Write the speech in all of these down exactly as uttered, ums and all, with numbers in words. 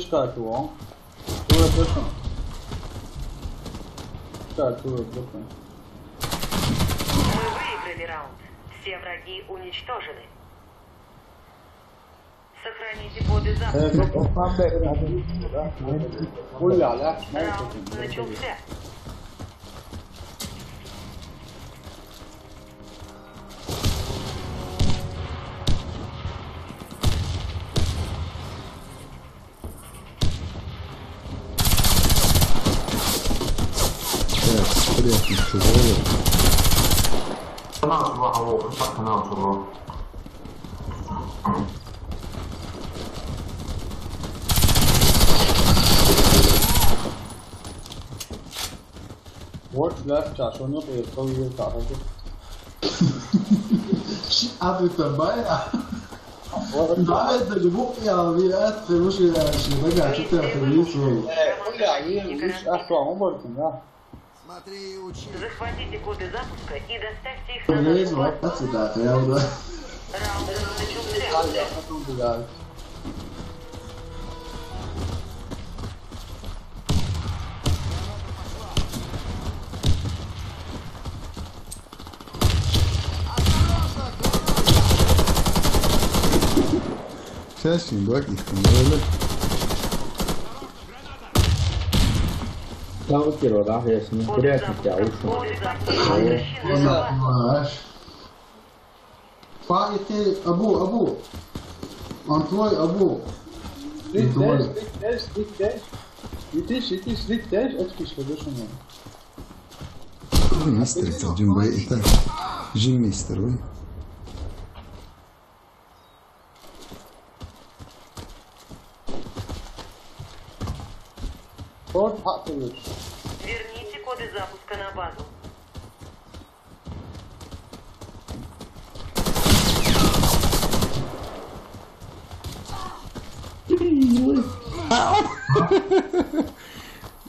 Что это он? Что это он? Что это он? Мы выиграли раунд. Все враги уничтожены. Сохраните коды запуска. Э, вот он там, да, да, да. Ой, ля, ля, смотри, Раунд как он начался. Так, спрятать чего? Канал чего? Канал чего? Watch left, Josh, on your way, so you'll talk. Shit, I did the buy. What? Nein, der Gebuch, ja, wie er hat, der muss ja, ich bin ja, ich bin ja, ich bin ja, Äh, oh ja, hier, hier ist, ach so, Homework, ja. Смотри и учи. Захватите коды запуска и доставьте их на наш Verlesen, was hast du da, ja, oder? Раунд начался. Ja, ja, hat uns egal. Сейчас не блокируем, блядь. Там киро, да, если не терять тебя, лучше. Коды запуска возвращены на базу. Fire, Abu, Abu. On твой, Abu. Street On твой. Dash, street dash, street dash. Итиш, итиш, street dash, очки, что дальше надо? Мистер, это Джимбо, это Джим Мистер, вы. Форд Хатфилд. Верните коды запуска на базу.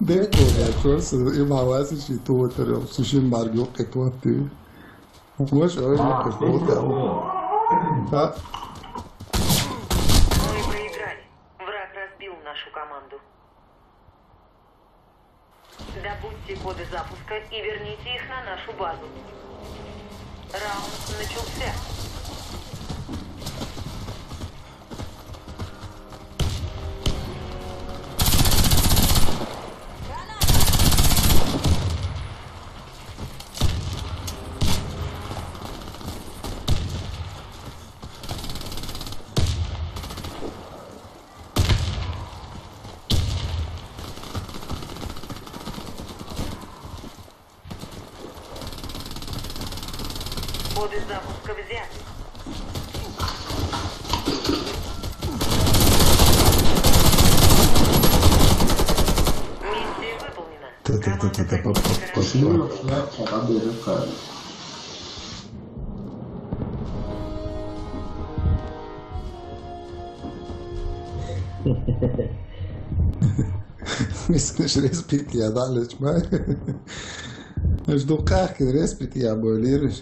Depois, né? Força, eu mal assisti tu, outro, eu assisti embargo, que tu até. Mas, olha, que puta. Tá? Мы проиграли. Враг разбил нашу команду. Добудьте коды запуска и верните их на нашу базу. Раунд начался. Коды запуска взяты. Миссия выполнена. Та-та-та-та-та, па-па-па-па. Почему я вчера вчера бежал? Mislim, respiti, ja, dalje, ma. Znaš, dok kak, respiti, ja, bojliriš.